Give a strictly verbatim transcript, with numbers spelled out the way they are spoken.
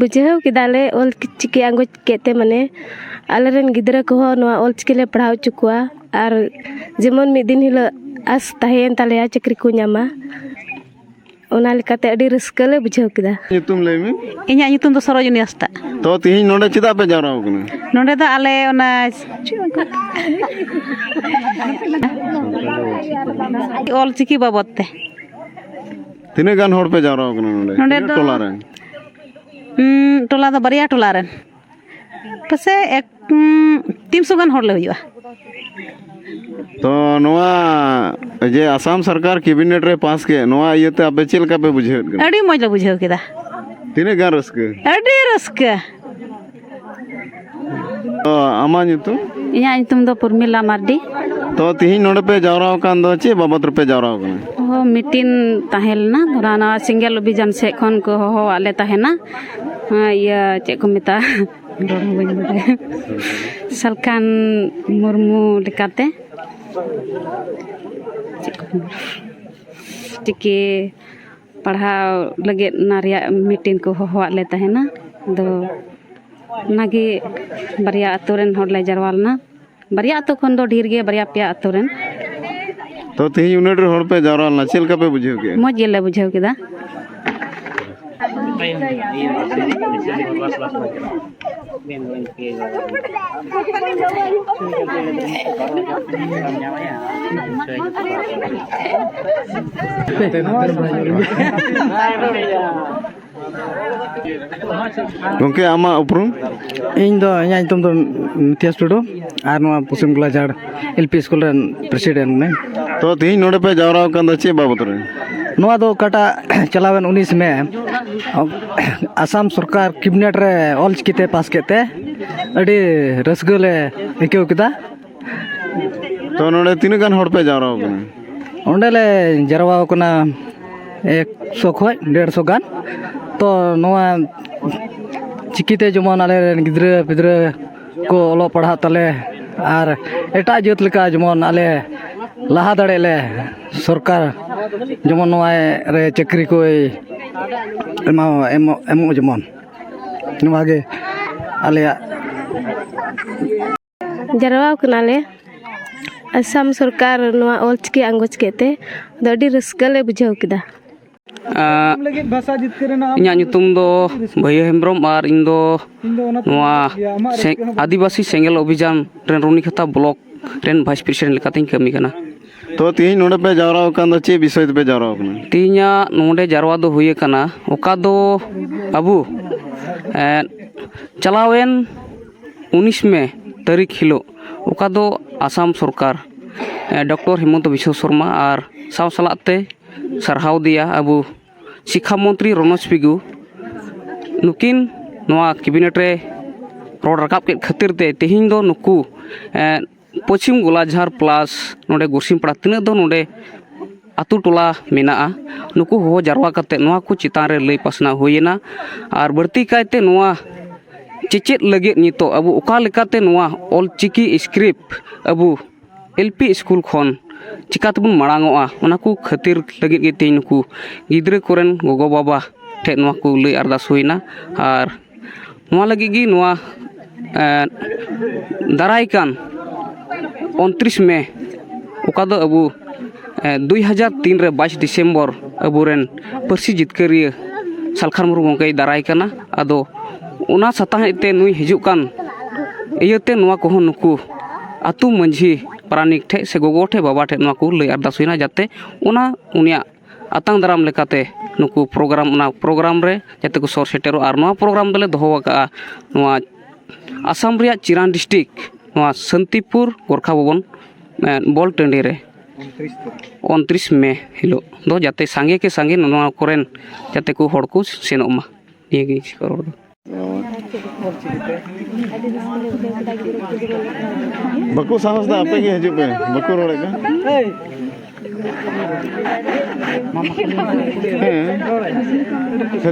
ᱵᱩᱡᱷᱟᱹᱣ ᱠᱮᱫᱟᱞᱮ ᱚᱞ ᱪᱤᱠᱤ ᱟᱸᱜᱚᱪ ᱠᱮᱫ ᱛᱮ, ᱢᱟᱱᱮ ᱟᱞᱮᱨᱮᱱ ᱜᱤᱫᱽᱨᱟᱹ ᱠᱚᱦᱚᱸ ᱱᱚᱣᱟ ᱚᱞ ᱪᱤᱠᱤ ᱞᱮ ᱯᱟᱲᱦᱟᱣ ᱦᱚᱪᱚ ᱠᱚᱣᱟ᱾ ᱟᱨ ᱡᱮᱢᱚᱱ ᱢᱤᱫ ᱫᱤᱱ ᱦᱤᱞᱳᱜ ᱟᱥ ᱛᱟᱦᱮᱸᱭᱮᱱ ᱛᱟᱞᱮᱭᱟ ᱪᱟᱹᱠᱨᱤ ᱠᱚ ᱧᱟᱢᱟ, ᱚᱱᱟ ᱞᱮᱠᱟᱛᱮ ᱟᱹᱰᱤ ᱨᱟᱹᱥᱠᱟᱹ ᱞᱮ ᱵᱩᱡᱷᱟᱹᱣ ᱠᱮᱫᱟ᱾ ᱧᱩᱛᱩᱢ ᱞᱟᱹᱭ ᱢᱮ᱾ ᱤᱧᱟᱹᱜ ᱧᱩᱛᱩᱢ ᱫᱚ ᱥᱚᱨᱳᱡᱤᱱᱤ ᱦᱟᱸᱥᱫᱟ᱾ ᱛᱚ, ᱛᱤᱦᱤᱧ ᱱᱚᱰᱮ ᱪᱮᱫᱟᱜ ᱯᱮ ᱡᱟᱣᱨᱟ ᱟᱠᱟᱱᱟ? ᱱᱚᱰᱮ ᱫᱚ ᱟᱞᱮ ᱚᱱᱟ ᱚᱞ ᱪᱤᱠᱤ ᱵᱟᱵᱚᱫ ᱛᱮ᱾ ᱛᱤᱱᱟᱹᱜ ᱜᱟᱱ ᱦᱚᱲ ᱯᱮ ᱡᱟᱣᱨᱟ ᱟᱠᱟᱱᱟ ᱱᱚᱰᱮ? ᱱᱚᱰᱮ ᱛᱤᱱᱟᱹᱜ ᱫᱚ ᱴᱚᱞᱟ ᱨᱮᱱ? ᱩᱸ, ᱴᱚᱞᱟ ᱫᱚ ᱵᱟᱨᱭᱟ ᱴᱚᱞᱟ ᱨᱮᱱ᱾ ᱯᱟᱥᱮ ᱮᱠ, ᱩᱸ, ᱛᱤᱱᱥᱚ ᱜᱟᱱ ᱦᱚᱲ ᱞᱮ ᱦᱩᱭᱩᱜᱼᱟ᱾ ᱛᱚ, ᱱᱚᱣᱟ ᱡᱮ ᱟᱥᱟᱢ ᱥᱚᱨᱠᱟᱨ ᱠᱮᱵᱤᱱᱮᱴ ᱨᱮ ᱯᱟᱥ ᱠᱮᱫ, ᱱᱚᱣᱟ ᱤᱭᱟᱹᱛᱮ ᱟᱯᱮ ᱪᱮᱫ ᱞᱮᱠᱟ ᱯᱮ ᱵᱩᱡᱷᱟᱹᱣᱮᱫ ᱠᱟᱱᱟ? ᱟᱹᱰᱤ ᱢᱚᱡᱽ ᱞᱮ ᱵᱩᱡᱷᱟᱹᱣ ᱠᱮᱫᱟ᱾ ᱛᱤᱱᱟᱹᱜ ᱜᱟᱱ ᱨᱟᱹᱥᱠᱟᱹ? ᱟᱹᱰᱤ ᱨᱟᱹᱥᱠᱟᱹ᱾ ᱛᱚ, ᱟᱢᱟᱜ ᱧᱩᱛᱩᱢ? ᱤᱧᱟᱹᱜ ᱧᱩᱛᱩᱢ ᱫᱚ ᱯᱩᱨᱢᱤᱞᱟ ᱢᱟᱨᱰᱤ᱾ ᱛᱚ, ᱛᱤᱦᱤᱧ ᱱᱚᱰᱮ ᱯᱮ ᱡᱟᱣᱨᱟ ᱟᱠᱟᱱ ᱫᱚ ᱪᱮᱫ ᱵᱟᱵᱚᱛ ᱨᱮᱯᱮ ᱡᱟᱣᱨᱟ ᱟᱠᱟᱱᱟ? ᱚ, ᱢᱤᱴᱤᱝ ᱛᱟᱦᱮᱸ ᱞᱮᱱᱟ, ᱫᱷᱚᱨᱟ ᱱᱚᱣᱟ ᱥᱮᱸᱜᱮᱞ ᱚᱵᱷᱤᱡᱟᱱ ᱥᱮᱫ ᱠᱷᱚᱱ ᱠᱚ ᱦᱚᱦᱚᱣᱟᱫ ᱞᱮ ᱛᱟᱦᱮᱱᱟ᱾ ᱦᱮᱸ, ᱤᱭᱟᱹ, ᱪᱮᱫ ᱠᱚ ᱢᱮᱛᱟᱜᱼᱟ? ᱨᱚᱲ ᱦᱚᱸ ᱵᱟᱹᱧ ᱵᱟᱰᱟᱭᱟ᱾ ᱥᱟᱞᱠᱷᱟᱱ ᱢᱩᱨᱢᱩ ᱞᱮᱠᱟᱛᱮ ᱪᱮᱫ ᱠᱚ ᱢᱮᱱᱟ? ᱪᱤᱠᱤ ᱯᱟᱲᱦᱟᱣ ᱞᱟᱹᱜᱤᱫ ᱚᱱᱟ ᱨᱮᱭᱟᱜ ᱢᱤᱴᱤᱝ ᱠᱚ ᱦᱚᱦᱚᱣᱟᱫ ᱞᱮ ᱛᱟᱦᱮᱱᱟ᱾ ᱟᱫᱚ ᱚᱱᱟᱜᱮ ᱵᱟᱨᱭᱟ ᱟᱹᱛᱩ ᱨᱮᱱ ᱦᱚᱲ ᱞᱮ ᱡᱟᱨᱣᱟ ᱞᱮᱱᱟ᱾ ᱵᱟᱨᱭᱟ ᱟᱹᱛᱩ ᱠᱷᱚᱱ ᱫᱚ ᱰᱷᱮᱨ ᱜᱮ, ᱵᱟᱨᱭᱟ ᱯᱮᱭᱟ ᱟᱹᱛᱩ ᱨᱮᱱ᱾ ᱛᱚ, ᱛᱮᱦᱮᱧ ᱩᱱᱟᱹᱜ ᱰᱷᱮᱨ ᱦᱚᱲ ᱯᱮ ᱡᱟᱣᱨᱟ ᱞᱮᱱᱟ, ᱪᱮᱫ ᱞᱮᱠᱟ ᱯᱮ ᱵᱩᱡᱷᱟᱹᱣ ᱠᱮᱫᱼᱟ? ᱢᱚᱡᱽ ᱜᱮᱞᱮ ᱵᱩᱡᱷᱟᱹᱣ ᱠᱮᱫᱟ᱾ ᱜᱚᱢᱠᱮ, ᱟᱢᱟᱜ ᱩᱯᱨᱩᱢ? ᱤᱧ ᱫᱚ, ᱤᱧᱟᱹᱜ ᱧᱩᱛᱩᱢ ᱫᱚ ᱢᱤᱛᱷᱤᱭᱟᱥ ᱴᱩᱰᱩ ᱟᱨ ᱱᱚᱣᱟ ᱯᱚᱥᱪᱤᱢ ᱜᱳᱞᱟᱡᱷᱟᱲ ᱮᱞ ᱯᱤ ᱥᱠᱩᱞ ᱨᱮᱱ ᱯᱨᱮᱥᱤᱰᱮᱱᱴ ᱠᱟᱹᱱᱟᱹᱧ᱾ ᱛᱚ, ᱛᱮᱦᱮᱧ ᱱᱚᱰᱮ ᱯᱮ ᱡᱟᱣᱨᱟ ᱟᱠᱟᱱ ᱫᱚ ᱪᱮᱫ ᱵᱟᱵᱚᱛ ᱨᱮ? ᱱᱚᱣᱟ ᱫᱚ ᱚᱠᱟᱴᱟᱜ ᱪᱟᱞᱟᱣᱮᱱ ᱩᱱᱤᱥ ᱢᱮ ᱟᱥᱟᱢ ᱥᱚᱨᱠᱟᱨ ᱠᱮᱵᱤᱱᱮᱴ ᱨᱮ ᱚᱞ ᱪᱤᱠᱤ ᱛᱮ ᱯᱟᱥ ᱠᱮᱫ ᱛᱮ ᱟᱹᱰᱤ ᱨᱟᱹᱥᱠᱟᱹ ᱞᱮ ᱟᱹᱭᱠᱟᱹᱣ ᱠᱮᱫᱟ᱾ ᱛᱚ, ᱱᱚᱰᱮ ᱛᱤᱱᱟᱹᱜ ᱜᱟᱱ ᱦᱚᱲ ᱯᱮ ᱡᱟᱣᱨᱟ ᱟᱠᱟᱱᱟ? ᱚᱸᱰᱮ ᱞᱮ ᱡᱟᱨᱣᱟ ᱟᱠᱟᱱᱟ ᱮᱠᱥᱚ ᱠᱷᱚᱱ ᱰᱮᱲᱥᱚ ᱜᱟᱱ᱾ ᱛᱚ, ᱱᱚᱣᱟ ᱪᱤᱠᱤᱛᱮ ᱡᱮᱢᱚᱱ ᱟᱞᱮ ᱨᱮᱱ ᱜᱤᱫᱽᱨᱟᱹ ᱯᱤᱫᱽᱨᱟᱹ ᱠᱚ ᱚᱞᱚᱜ ᱯᱟᱲᱦᱟᱜ ᱛᱟᱞᱮ ᱟᱨ ᱮᱴᱟᱜ ᱡᱟᱹᱛ ᱞᱮᱠᱟ ᱡᱮᱢᱚᱱ ᱟᱞᱮ ᱞᱟᱦᱟ ᱫᱟᱲᱮᱭᱟᱜ ᱞᱮ, ᱥᱚᱨᱠᱟᱨ ᱡᱮᱢᱚᱱ ᱱᱚᱣᱟ ᱨᱮ ᱪᱟᱹᱠᱨᱤ ᱠᱚᱭ ᱮᱢᱟ-, ᱮᱢᱚᱜ, ᱮᱢᱚᱜ ᱡᱮᱢᱚᱱ᱾ ᱱᱚᱣᱟ ᱜᱮ ᱟᱞᱮᱭᱟᱜ᱾ ᱡᱟᱨᱣᱟ ᱠᱟᱱᱟᱞᱮ ᱟᱥᱟᱢ ᱥᱚᱨᱠᱟᱨ ᱱᱚᱣᱟ ᱚᱞᱪᱤᱠᱤ ᱟᱸᱜᱚᱪ ᱠᱮᱫ ᱛᱮ, ᱟᱫᱚ ᱟᱹᱰᱤ ᱨᱟᱹᱥᱠᱟᱹ ᱞᱮ ᱵᱩᱡᱷᱟᱹᱣ ᱠᱮᱫᱟ᱾ ᱟᱸ, ᱤᱧᱟᱹᱜ ᱧᱩᱛᱩᱢ ᱫᱚ ᱵᱷᱟᱹᱭᱟᱹ ᱦᱮᱢᱵᱨᱚᱢ ᱟᱨ ᱤᱧ ᱫᱚ ᱱᱚᱣᱟ ᱥᱮ-, ᱟᱹᱫᱤᱵᱟᱹᱥᱤ ᱥᱮᱸᱜᱮᱞ ᱚᱵᱷᱤᱡᱟᱱ ᱨᱮᱱ ᱨᱩᱱᱤᱠᱷᱟᱛᱟ ᱵᱞᱚᱠ ᱨᱮᱱ ᱵᱷᱟᱭᱤᱥ ᱯᱨᱮᱥᱤᱰᱮᱱᱴ ᱞᱮᱠᱟᱛᱤᱧ ᱠᱟᱹᱢᱤ ᱠᱟᱱᱟ᱾ ᱛᱚ, ᱛᱮᱦᱮᱧ ᱱᱚᱰᱮ ᱯᱮ ᱡᱟᱣᱨᱟ ᱟᱠᱟᱱ ᱫᱚ ᱪᱮᱫ ᱵᱤᱥᱚᱭ ᱛᱮᱯᱮ ᱡᱟᱣᱨᱟ ᱟᱠᱟᱱᱟ? ᱛᱮᱦᱮᱧᱟᱜ ᱱᱚᱰᱮ ᱡᱟᱨᱣᱟ ᱫᱚ ᱦᱩᱭ ᱟᱠᱟᱱᱟ, ᱚᱠᱟ ᱫᱚ ᱟᱵᱚ, ᱮᱸ, ᱪᱟᱞᱟᱣᱮᱱ ᱩᱱᱤᱥ ᱢᱮ ᱛᱟᱹᱨᱤᱠᱷ ᱦᱤᱞᱳᱜ, ᱚᱠᱟ ᱫᱚ ᱟᱥᱟᱢ ᱥᱚᱨᱠᱟᱨ, ᱮᱸ, ᱰᱚᱠᱴᱚᱨ ᱦᱤᱢᱚᱱᱛᱚ ᱵᱤᱥᱣᱚ ᱥᱚᱨᱢᱟ ᱟᱨ ᱥᱟᱶ ᱥᱟᱞᱟᱜ ᱛᱮ ᱥᱟᱨᱦᱟᱣ ᱫᱮᱭᱟ ᱟᱵᱚ ᱥᱤᱠᱠᱷᱟ ᱢᱚᱱᱛᱨᱤ ᱨᱚᱱᱚᱡᱽ ᱯᱮᱜᱩ, ᱱᱩᱠᱤᱱ ᱱᱚᱣᱟ ᱠᱮᱵᱤᱱᱮᱴ ᱨᱮ ᱨᱚᱲ ᱨᱟᱠᱟᱵ ᱠᱮᱫ ᱠᱷᱟᱹᱛᱤᱨ ᱛᱮ ᱛᱮᱦᱮᱧ ᱫᱚ ᱱᱩᱠᱩ, ᱮᱸ, ᱯᱚᱪᱷᱤᱢ ᱜᱳᱞᱟᱡᱷᱟᱨ ᱯᱞᱟᱥ ᱱᱚᱰᱮ ᱜᱩᱨᱥᱤᱢᱯᱟᱲᱟ ᱛᱤᱱᱟᱹᱜ ᱫᱚ ᱱᱚᱰᱮ ᱟᱛᱳ ᱴᱚᱞᱟ ᱢᱮᱱᱟᱜᱼᱟ, ᱱᱩᱠᱩ ᱦᱚᱦᱚ ᱡᱟᱨᱣᱟ ᱠᱟᱛᱮ ᱱᱚᱣᱟ ᱠᱚ ᱪᱮᱛᱟᱱ ᱨᱮ ᱞᱟᱹᱭ ᱯᱟᱥᱱᱟᱣ ᱦᱩᱭᱮᱱᱟ᱾ ᱟᱨ ᱵᱟᱹᱲᱛᱤ ᱠᱟᱭᱛᱮ ᱱᱚᱣᱟ ᱪᱮᱪᱮᱫ ᱞᱟᱹᱜᱤᱫ ᱱᱤᱛᱚᱜ ᱟᱵᱚ ᱚᱠᱟ ᱞᱮᱠᱟᱛᱮ ᱱᱚᱣᱟ ᱚᱞᱪᱤᱠᱤ ᱥᱠᱨᱤᱯᱴ ᱟᱵᱚ ᱮᱞ ᱯᱤ ᱥᱠᱩᱞ ᱠᱷᱚᱱ ᱪᱤᱠᱟ ᱛᱮᱵᱚᱱ ᱢᱟᱲᱟᱝ ᱚᱜᱼᱟ, ᱚᱱᱟ ᱠᱚ ᱠᱷᱟᱹᱛᱤᱨ ᱞᱟᱹᱜᱤᱫ ᱜᱮ ᱛᱮᱦᱮᱧ ᱱᱩᱠᱩ ᱜᱤᱫᱽᱨᱟᱹ ᱠᱚᱨᱮᱱ ᱜᱚᱜᱚᱼᱵᱟᱵᱟ ᱴᱷᱮᱱ ᱱᱚᱣᱟ ᱠᱚ ᱞᱟᱹᱭ ᱟᱨᱫᱟᱥ ᱦᱩᱭᱱᱟ᱾ ᱟᱨ ᱱᱚᱣᱟ ᱞᱟᱹᱜᱤᱫ ᱜᱮ ᱱᱚᱣᱟ, ᱮᱸ, ᱫᱟᱨᱟᱭ ᱠᱟᱱ ᱩᱱᱛᱨᱤᱥ ᱢᱮ, ᱚᱠᱟ ᱫᱚ ᱟᱵᱚ, ᱮᱸ, ᱫᱩᱭ ᱦᱟᱡᱟᱨ ᱛᱤᱱ ᱨᱮ ᱵᱟᱭᱤᱥ ᱰᱤᱥᱮᱢᱵᱚᱨ ᱟᱵᱚᱨᱮᱱ ᱯᱟᱹᱨᱥᱤ ᱡᱤᱛᱠᱟᱹᱨᱤᱭᱟᱹ ᱥᱟᱞᱠᱷᱟᱱ ᱢᱩᱨᱢᱩ ᱜᱚᱢᱠᱮᱭ ᱫᱟᱨᱟᱭ ᱠᱟᱱᱟ᱾ ᱟᱫᱚ ᱚᱱᱟ ᱥᱟᱛᱟᱦᱮᱸᱫ ᱛᱮ ᱱᱩᱭ ᱦᱤᱡᱩᱜ ᱠᱟᱱ ᱤᱭᱟᱹᱛᱮ ᱱᱚᱣᱟ ᱠᱚᱦᱚᱸ ᱱᱩᱠᱩ ᱟᱹᱛᱩ ᱢᱟᱹᱡᱷᱤ ᱯᱟᱨᱟᱱᱤᱠ ᱴᱷᱮᱡ ᱥᱮ ᱜᱚᱜᱚ ᱴᱷᱮᱡ, ᱵᱟᱵᱟ ᱴᱷᱮᱡ ᱱᱚᱣᱟ ᱠᱚ ᱞᱟᱹᱭ ᱟᱨᱫᱟᱥ ᱦᱩᱭᱱᱟ, ᱡᱟᱛᱮ ᱚᱱᱟ ᱩᱱᱤᱭᱟᱜ ᱟᱛᱟᱝ ᱫᱟᱨᱟᱢ ᱞᱮᱠᱟᱛᱮ ᱱᱩᱠᱩ ᱯᱨᱳᱜᱨᱟᱢ, ᱚᱱᱟ ᱯᱨᱳᱜᱨᱟᱢ ᱨᱮ ᱡᱟᱛᱮ ᱠᱚ ᱥᱚᱨ ᱥᱮᱴᱮᱨᱚᱜ᱾ ᱟᱨ ᱱᱚᱣᱟ ᱯᱨᱳᱜᱨᱟᱢ ᱫᱚᱞᱮ ᱫᱚᱦᱚ ᱟᱠᱟᱫᱼᱟ ᱱᱚᱣᱟ ᱟᱥᱟᱢ ᱨᱮᱭᱟᱜ ᱪᱤᱨᱟᱱ ᱰᱤᱥᱴᱨᱤᱠᱴ, ᱱᱚᱣᱟ ᱥᱟᱱᱛᱤᱯᱩᱨ ᱜᱳᱨᱠᱷᱟ ᱵᱷᱚᱵᱚᱱ, ᱮ, ᱵᱚᱞ ᱴᱟᱺᱰᱤ ᱨᱮ ᱩᱱᱛᱨᱤᱥ ᱢᱮ ᱦᱤᱞᱳᱜ ᱫᱚ ᱡᱟᱛᱮ ᱥᱟᱸᱜᱮ ᱠᱮ ᱥᱟᱸᱜᱮ ᱱᱚᱣᱟ ᱠᱚᱨᱮᱱ ᱡᱟᱛᱮ ᱠᱚ ᱦᱚᱲ ᱠᱚ ᱥᱮᱱᱚᱜ ᱢᱟ, ᱱᱤᱭᱟᱹ ᱜᱮ ᱨᱚᱲ ᱫᱚ᱾ ᱵᱟᱠᱚ ᱥᱟᱦᱚᱥ ᱫᱟ, ᱟᱯᱮ ᱜᱮ ᱦᱤᱡᱩᱜ ᱯᱮ, ᱵᱟᱠᱚ ᱨᱚᱲᱮᱫ ᱠᱟᱱ᱾ ᱦᱮᱸ, ᱠᱷᱟᱹᱞᱤ